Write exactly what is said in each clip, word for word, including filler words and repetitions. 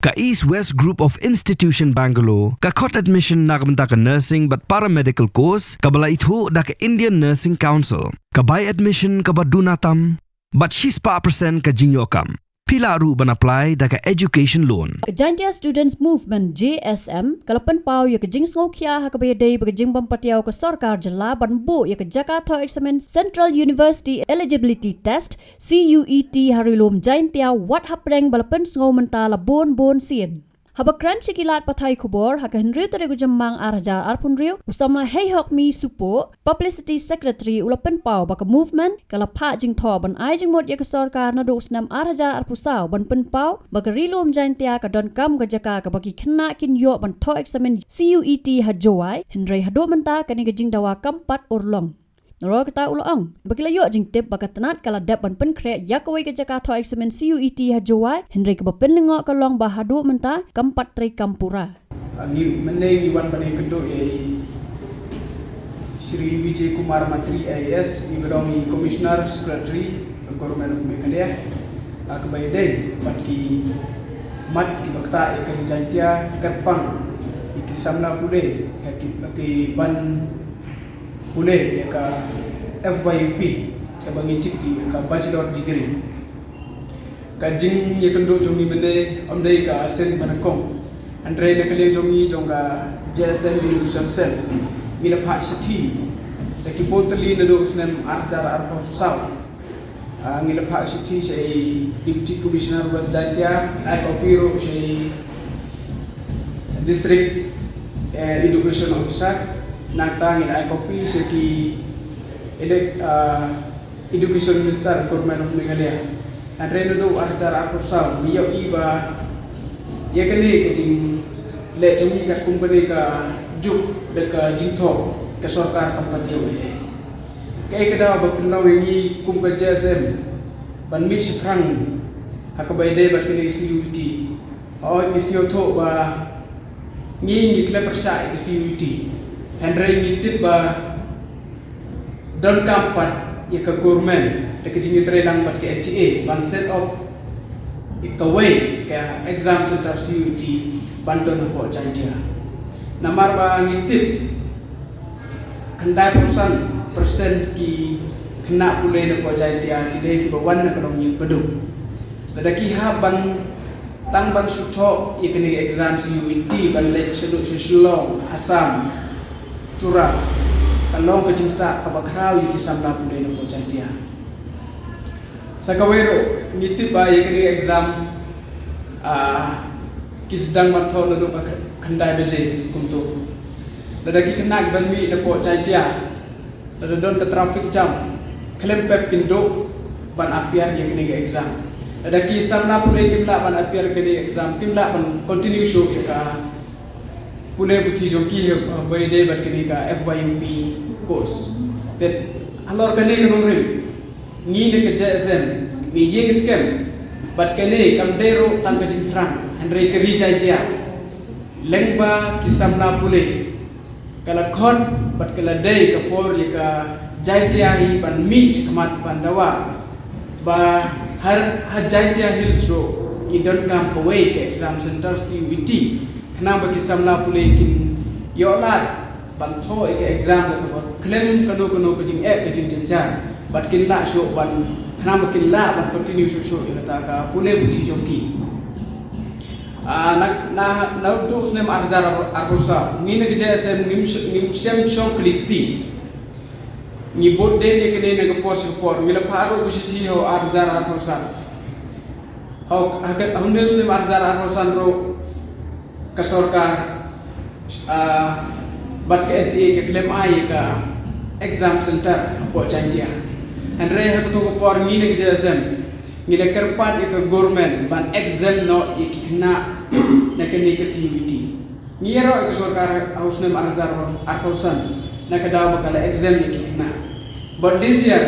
Ka East West Group of Institution Bangalore ka khot admission na ka bynta ka nursing bad paramedical course kaba la ithuh da ka Indian Nursing Council. Ka bai admission kaba duna tam bad shispah percent ka jingïoh kam. Phi lah ruh ban apply da ka education loan. Ka Jaintia Students Movement, J S M, ka la pynpaw ïa ka jingsngewkhia ha kaba ïadei bad ka jingbym patiaw ka sorkar jylla ban buh ïa ka jaka thoh eksamin Central University Eligibility Test, C U E T, ha Ri Lum Jaintia wat hapdeng ba la pynsngew mynta la bun bun sien. Haba kren sha ki lad pathai khubor ha ka hynriew tarik u Jymmang ar hajar arphew hynriew, u samla Heihokmi Supoh, Publicity Secretary, u la pynpaw ba ka movement ka la phah jingthoh ban ai jingmut ïa ka sorkar naduh u snem ar hajar arphew saw ban pynpaw ba ka Ri Lum Jaintia ka donkam ka jaka kaba ki khynnah kin ïoh ban thoh eksamin C U E T ha Jowai, hynrei haduh mynta kane ka jingdawa kam pat urlong. Nalor kata u la ong ba ki la ïoh jingtip ba ka tnat ka la dep ban pynkhreh ïa kawei ka jaka thoh eksamin C U E T ha Jowai, hynrei kaba pynlyngngoh ka long ba haduh mynta kam pat treikam pura. Ngi mynne ngi wan ban ïakynduh ïa i Shri Vijay Kumar Mantri I A S, i ba dong i Commissioner Secretary Government of Meghalaya, ha kaba ïadei bad ki mat kiba ktah ïa ka Ri Jaintia kyrpang ïa ki samla pule, ïa ki, ïa ki ban pule ïa ka F Y U P, kaba ngi tip ïa ka bachelor degree. Ka jingïakynduh jong ngi mynne ym dei ka sien ba nyngkong. Hynrei na ka liang jong ngi jong ka J S M Education Cell, ngi la phah shithi da ki bun tylli naduh u snem ar hajar arphew saw. Ah, ngi la phah shithi sha i Deputy Commissioner West Jaintia, ai copy ruh sha i District, eh, Education Officer, nangta ngi la ai copy sha ki elect, ah, Education Minister Government of Meghalaya. Hynrei naduh ar hajar arphew saw ngi ïohi ba ïa kane ka jingleh jong ngi katkum kane ka juk da ka jingthoh ka sorkar kam pat ïoh ei ei. Kaei ka daw ba pynlong ïa ngi kum ka J S M ban mih shaphrang ha kaba ïadei bad kane ka C U E T? Hooid, ngi sngewthuh ba ngi ngi khlem pyrshah ïa ka C U E T, hynrei ngi tip ba donkam pat ïa ka government da ka jingïatreilang bad ka N T A ban set up ïa kawei ka exam center C U E T ban don hapoh Jaintia. Namar ba ngi tip khyndai phew san percent ki khynnah pule na poh Jaintia ki dei kiba wan na ka longïing baduk. Lada ki hap ban tang ban shu thoh ïa kane ka exam C U E T ban leit shaduh sha Shillong, Assam, Tura, ka long ka jingtah kaba khraw ïa ki samla pule na poh Jaintia. Sa kawei ruh ngi tip ba ïa kane ka exam, ah, ki sdang ban thoh naduh ka khyndai baje kumto. Lada ki khynnah ban mih na poh Jaintia, lada don ka traffic jam, khlem pep kin duh ban appear ïa kane ka exam. Lada ki samla pule kim lah ban appear kane ka exam, kim lah ban continue shuh ïa ka pule puthi jong ki, eh, ba ïadei bad kane ka F Y U P course. Te halor kane ka nongrim, ngi na ka J S M ngi ïeng skhem bad kane kam dei ruh tang ka jingthrang, hynrei ka Ri Jaintia lyngba ki samla pule ka la khot bad ka la dei ka por ïa ka Jaintia hi ban mih shakhmat ban dawa ba ha, ha Jaintia Hills ruh ngi donkam kawei ka exam center C U E T, khnang ba ki samla pule kin ïoh lad ban thoh ïa ka exam da kaba khlem kano kano ka jingeh ka jingjynjar bad kin lah shuh ban, khnang ba kin lah ban continue shuh shuh ïa kata ka pule puthi jong ki. Ah, na, na, naduh u snem ar hajar arphew saw ngi na ka J S M ngim sh-, ngim shem shong kli kti. Ngi bud dien ïa kane na ka por sha ka por, ngi la phah ruh ka shithi ha u ar hajar arphew san. Ha u, ha ka, ha une u snem ar hajar arphew san ruh ka sorkar, ah, bad ka N T A ka khlem ai ïa ka exam center hapoh Jaintia. Hynrei ha kato ka por ngi na ka J S M ngi la kyrpad ïa ka government ban exempt noh ïa ki khynnah na kane ka C U E T. Ngi ïaroh ïa ka sorkar ha u snem ar hajar arphew san na ka daw ba ka la exempt ïa ki khynnah. But this year,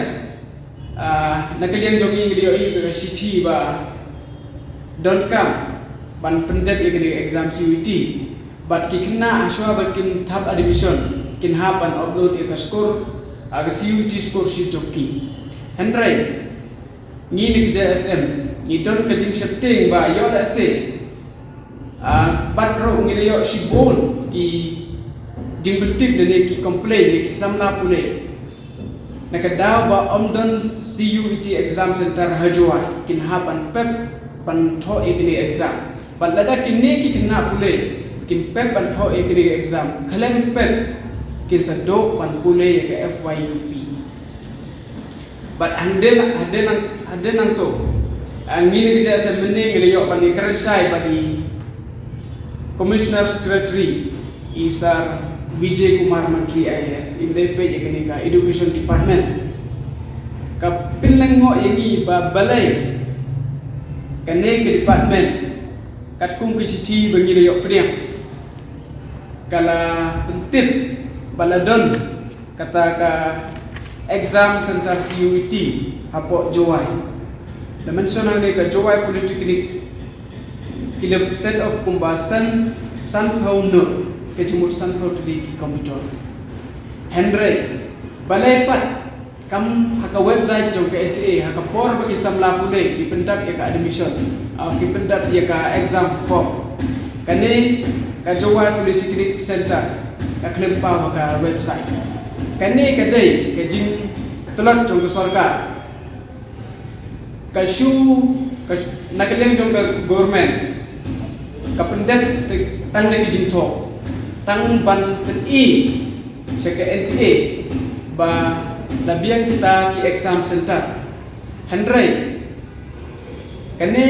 ah, na ka liang jong ngi ngi la ïohi ïa ka shithi ba donkam ban pyndep ïa kane ka exam C U E T. Bad ki khynnah hashwa ba kin thap admission kin hap ban upload ïa ka score, ah, ka C U E T score sheet jong ki. Hynrei ngi na ka J S M ngi don ka jingsheptieng ba ïoh lehse Ah, bad ruh ngi la ïoh shibun ki jingpyntip ne ki complain ne ki samla pule. Na ka daw ba ym don C U E T exam center ha Jowai, kin hap ban pep ban thoh ïa kine exam. Bad lada kine ki khynnah pule kin pep ban thoh ïa kine exam, khlem pep kin sa duh ban pule ïa ka F Y U P. Bad hadien, hadien, hadien nangto, ah, ngi ne ka J S M mynne ngi la ïoh ban ïakren shai bad i Commissioner Secretary, i Sir Vijay Kumar Mantri I A S, i ba dei peit ïa kane ka Education Department. Ka pynlyngngoh ïa ngi ba balei kane ka department, katkum ka shithi ba ngi la ïoh pdiang, ka la pyntip ba la don kata ka exam center C U E T hapoh Jowai. Da mention hangne ka Jowai Polytechnic, ki la set up kumba san, sanphew ngut, ka jingmut sanphew tylli ki computer. Hynrei balei pat, kam ha ka website jong ka N T A, ha ka por ba ki samla pule ki pyndap ïa ka admission, ah, ki pyndap ïa ka exam form, kane ka Jowai Polytechnic Center ka khlem paw ha ka website. Kane ka dei ka jingtlot jong ka sorkar. Ka shu, ka shu, na ka liang jong ka government, ka pyndep te-, tang da ki jingthoh, tang ban pyni sha ka N T A ba la biang kita ki exam center. Hynrei kane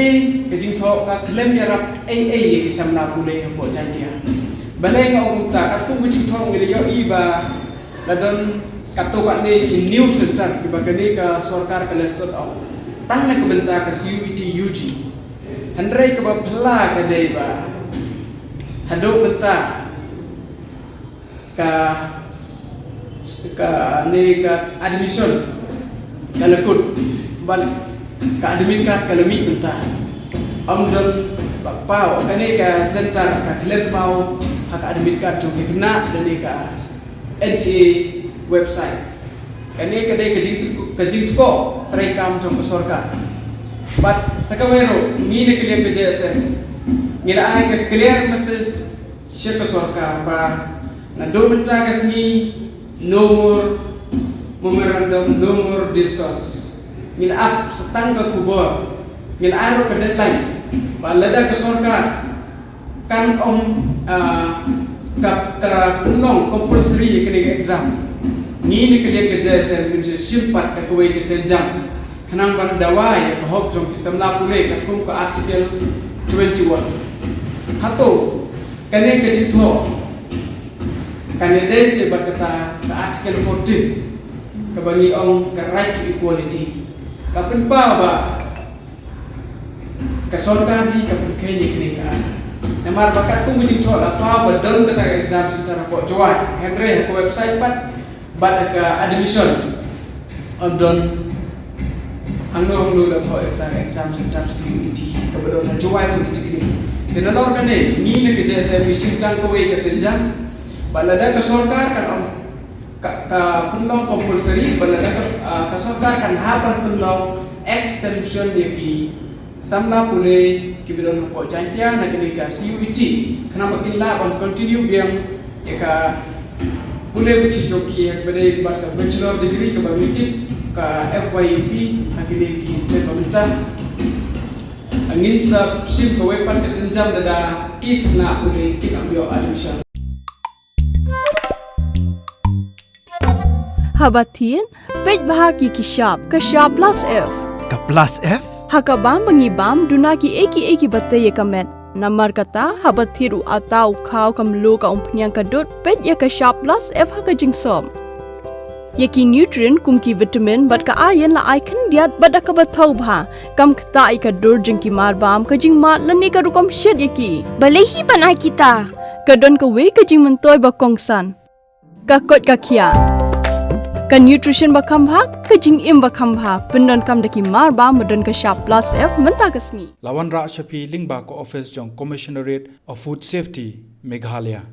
ka jingthoh ka khlem ïarap ei ei ïa ki samla pule hapoh Jaintia. Balei nga ong kumta? Katkum ka jingthoh ngi la ïohi ba la don katto katne ki new center kiba kane ka sorkar ka la sot ong tang na ka bynta ka C U E T U G. Hynrei kaba phylla ka dei ba haduh mynta ka, kane ka admission ka la kut, bad ka admit card ka la mih mynta. Ym don ba paw, kane ka center ka khlem paw ha ka admit card jong ki khynnah lane ka N T A website. Kane ka dei ka jingtko-, ka jingtkoh treikam jong ka sorkar. Bad sa kawei ruh, ngi na ka liang ka J S M ngi la ai ka clear message sha ka sorkar ba naduh mynta ka sngi, no more memorandum, no more discuss. Ngi la ap sa tang ka khubor, ngi la ai ruh ka deadline ba lada ka sorkar kan ym, ah, ka, ka pynlong compulsory ïa kane ka exam, ngi na ka liang ka J S M ngin sa shim pat da kawei ka sienjam khnang ban dawa ïa ka hok jong ki samla pule katkum ka Article twenty-one. Hato kane ka jingthoh kan ïadei seh bad kata ka Article fourteen, kaba ngi ong ka right to equality? Ka pynpaw ba ka sorkar hi ka pynkheiñ ïa kane ka aiñ. Namar ba katkum ka jingthoh la paw ba don kata ka exam center hapoh Jowai, hynrei ha ka website pat bad ha ka admission ym don hangno hangno la thoh ïa kata ka exam center C U E T kaba don ha Jowai Polytechnic. Te nalor kane, ngi na ka J S M ngi shim tang kawei ka sienjam ba lada ka sorkar kan ym ka, ka pynlong compulsory, ba lada ka, ah, ka sorkar kan hap ban pynlong exemption ïa ki samla pule kiba don hapoh Jaintia na kane ka C U E T, khnang ba kin lah ban continue biang ïa ka pule puthi jong ki, ha kaba dei bad ka bachelor degree kaba ngi tip ka F Y U P ha kine ki snem ba mynta. Ngin sa shim kawei pat ka sienjam lada ki khynnah pule kin ym ïoh admission. Haba thied, peit bha ïa ki shap, ka shap plus F. Ka plus F? Ha ka bam ba ngi bam, duna kiei kiei kiba tei ïa ka met. Namar kata, haba thied u atta u khaw, ka mluh, ka umphniang, ka dud, peit ïa ka shap plus F ha ka jingsop. Ïa ki nutrient kum ki vitamin bad ka iron la ai khyndiat bad da kaba thaw bha. Kam ktah ïa ka dur jong ki marbam, ka jingmad lane ka rukom shet ïa ki. Balei hi ban ai kita? Ka don kawei ka jingmyntoi ba kongsan. Ka koit ka khiah. Ka nutrition ba kham bha, ka jingim ba kham bha, pyndonkam da ki marbam ba don ka shap plus F mynta ka sngi. La wanrah sha phi lyngba ka office jong Commissionerate of Food Safety, Meghalaya.